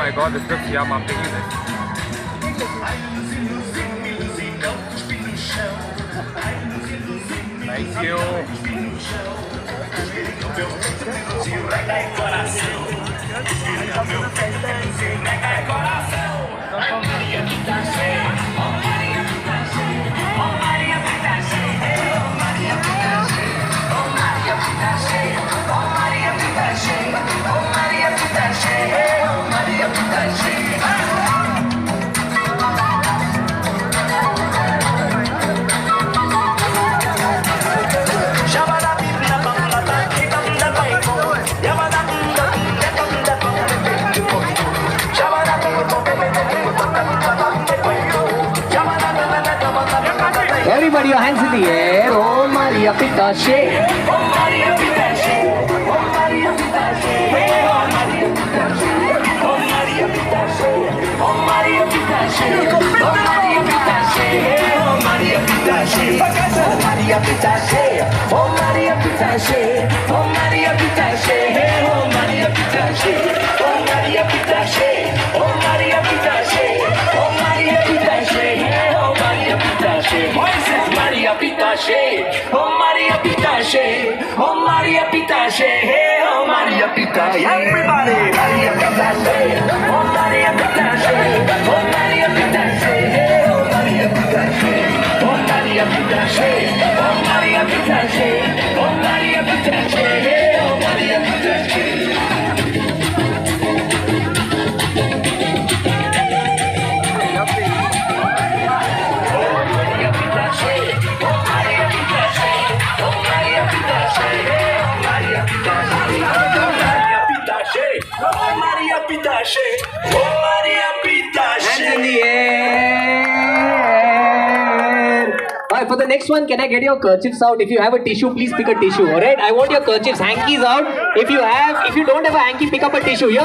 my god, this looks yum. I'm taking this. Thank you. Everybody, your hands in the air. Oh Maria Pitache. Oh Maria Pitache. Oh Maria Pitache. Oh Maria Pitache. Oh Maria Pitache. Oh Maria Pitache. Oh Maria Pitache. Oh Maria Pitache. Oh Maria Pitache. Oh Maria Pitache. Oh Maria Pitache. Oh Maria Pitache. Oh Maria Pitache. Oh Maria Pitache. Oh Maria Pitache. Oh Maria Pitache. Moises Maria Pitache. Oh Maria Pitache. Oh Maria Pitache. Oh Maria Pitache. Everybody. Maria Pitache. Oh Maria Pitache. Oh Maria Pitache. Oh Maria Pitache. Oh Maria Pitache. Oh Maria Pitache. Oh Maria Pitache. Oh Maria Pitache. Maria Pitache. Oh Maria Pitache. Oh Maria Pitache. Oh Maria Pitache. Oh Maria Pitache. Oh Maria Pitache. Oh Maria Pitache. Hands in the air. All right, for the next one, can I get your kerchiefs out? If you have a tissue, please pick a tissue. All right, I want your kerchiefs, hankies out. If you don't have a hanky, pick up a tissue. Here.